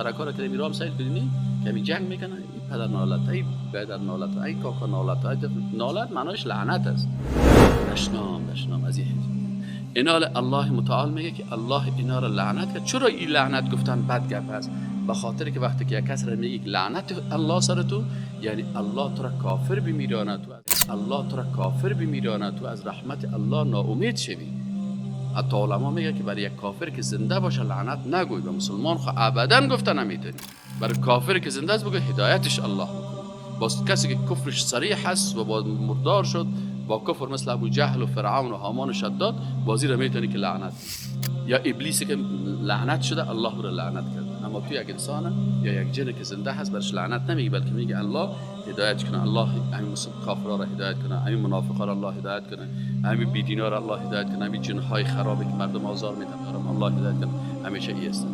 دخترکا را که میرام سیل کنی که می جنگ میکنه، این پدر نالت، ای پدر نالت، ای کاکا نالت، ای نالت معنایش لعنت است. دشنام دشنام از این اینال الله متعال میگه که الله اینا را لعنت کرد. چرا این لعنت گفتن بد گپ است؟ به خاطر که وقتی که یک کس را میگه لعنت الله سر تو، یعنی الله تو را کافر بمیرانه، تو الله تو را کافر بمیرانه، تو از رحمت الله ناامید شوی. حتی علما میگه که برای یک کافر که زنده باشه لعنت نگوی، به مسلمان خو ابدا گفته نمیتونی. برای کافر که زنده است بگو هدایتش الله بکنه. باز کسی که کفرش صریح است و با مردار شد با کفر مثل ابو جهل و فرعون و هامان و شداد، بازی را میتونی که لعنت. یا ابلیسی که لعنت شده الله را لعنت کرده. اما تو یک انسان یا یک جن که زنده هست برش لعنت نمیگی، بلکه میگه الله هدایت کنه، الله همین کافرا را هدایت کنه، همین منافقا را الله هدایت کنه، همین بیدینا را الله هدایت کنه، همین جنهای خرابی که مردم آزار میدن الله هدایت کنه. همیشه ای است.